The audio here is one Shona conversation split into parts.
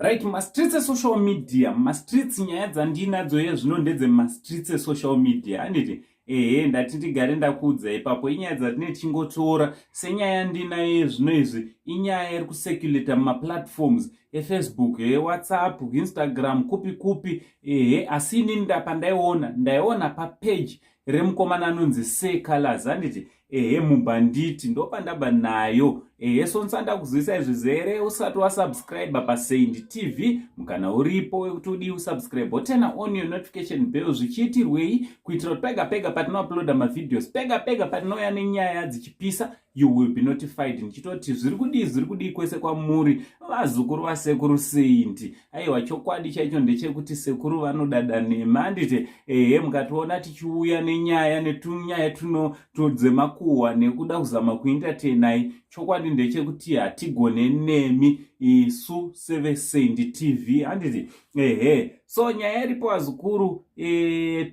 Right, mastreets esocial media, mastreets, nyaya dzandinadzo yezvino ndedzemastreets esocial media, handiti? Ehe, ndati ndigare ndakuudza ipapo. Inyaya dzatine tichingotora senyaya yandinayo yezvino izvi, inyaya iri kucirculata mumaplatforms eFacebook, eWhatsApp, Instagram, kupi kupi. Ehe, asi inini ndapandaiona, ndaiona papage remukomana anonzi Seh Calaz, handiti? Ehe, mubhanditi, ndopandabva nayo. Ehe, so ndisanda kuzivisa izvi zere, usati wasubscribe paSaint TV, mukana uripo wekuti udii? Usubscribe, woturn on your notification bell. Zvichiitirwei? Kuitira kuti pega pega patinouploada mavideos, pega pega patinouya nenyaya dzichipisa, you will be notified. Ndichitoti zviri kudii, zviri kudii kwese kwamuri, vazukuru vasekuru Saint? Aiwa, chokwadi chaicho ndechekuti sekuru vanodada nema, handiti? Ehe, mukationa tichiuya nenyaya netunyaya tuno dzemakuhwa nekuda kuzama kuentertainai, chokwadi ndechekuti hatigone nemi isu seveSaint TV, handiti? Ehe, so nyaya iripo, vazukuru,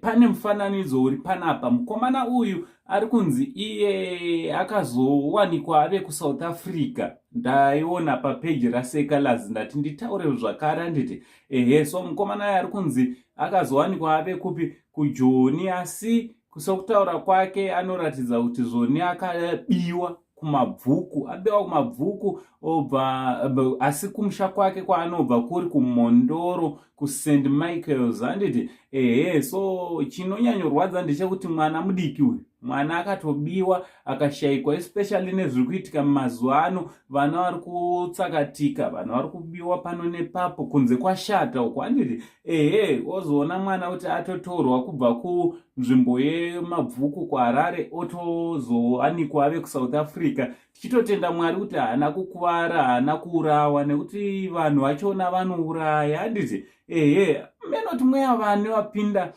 pane mufananidzo uri panapa. Mukomana uyu ari kunzi iye akazowanikwa ave kuSouth Africa. Ndaiona papeji raSeh Calaz, ndati nditaure zvakare, handiti? Ehe, so mukomana uyu ari kunzi akazowanikwa ave kupi? KuJoni. Asi sokutaura kwake anoratidza kuti zvoni akabiwa kuMabvuku, abiwa kuMabvuku obva, asi kumusha kwake kwaanobva kuri kuMhondoro, kuSt Michaels, handiti? Ehe, so chinonyanyorwadza ndechekuti mwana mudiki uyu, mwana akatobiwa akashayikwa, especially nezviri kuitika mumazuva ano, vana vari kutsakatika, vanhu vari kubiwa pano nepapo, kunze kwashata uko, handiti? Ehe, wozoona mwana kuti atotorwa kubva kunzvimbo yeMabvuku kuHarare, otozowanikwa ave kuSouth Africa. Tichitotenda Mwari kuti haana kukuvara, haana kuurawa, nekuti vanhu vachona vanouraya, handiti? Ehe, menoti mweya vane vapinda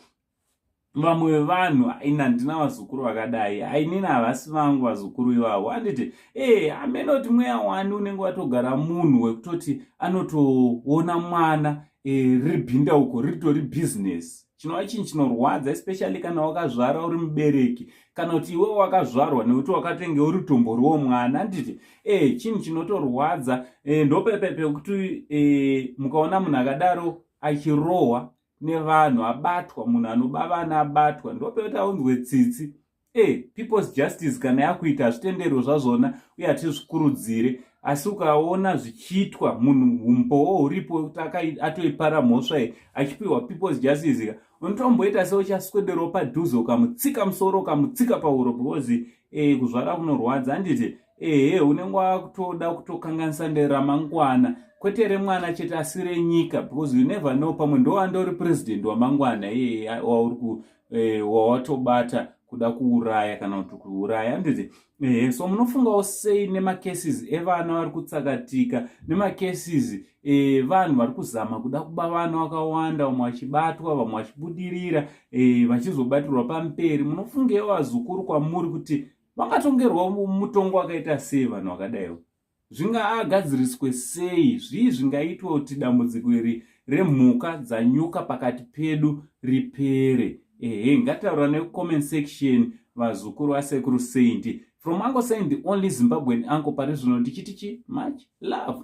vamwe vevanhu. Aina, handina vazukuru vakadai, ainini havasi vangu vazukuru ivavo, handiti? Amenoti mweya wani unenge watogara munhu wekutoti anotoona mwana riri bhinda uko, riritori bhizinesi, chinova chinhu chinorwadza, especially kana wakazvara uri mubereki, kana kuti iwe wakazvarwa nekuti wakatenge uri tomboriwo mwana, handiti? Chinhu chinotorwadza. Ndopepe pekuti mukaona munhu akadaro achirohwa nevanhu, abatwa, munhu anoba vana abatwa, ndopekuti aunzwe tsitsi. People's justice kana yakuita, hazvitenderwe zvazvona uye hatizvikurudzire, asi ukaona zvichiitwa, munhu umbowo huripo wekuti atoipara mhosva iyi, achipiwa people's justice, unotomboita seuchaswederawo padhuze ukamutsika musoro, ukamutsika pauro, because kuzvara kunorwadza, handiti? Ehe, unenge wakutoda kutokanganisa nderamangwana, kwete remwana chete, asi renyika, because you never know, pamwe ndowandori president wamangwana iyeye wauri wawatobata kuda kuuraya kana kuti kuuraya, handiti? Ehe, so munofungawo sei nemacases evana vari kutsakatika, nemacases evanhu vari kuzama kuda kuba vana vakawanda, vamwe vachibatwa, vamwe vachibudirira, vachizobatirwa pamberi? Munofungewo, vazukuru, kwamuri kuti vangatongerwa mutongo wakaita sei vanhu vakadaiwo? Zvingaagadziriswe sei? Zvii zvingaitwa kuti dambudziko iri remhuka dzanyuka pakati pedu ripere? Ehe, ngataura necomment section, vazukuru vasekuru Saint. From Uncle Saint, the only Zimbabwean uncle pari zvino, ndichiti chi much love.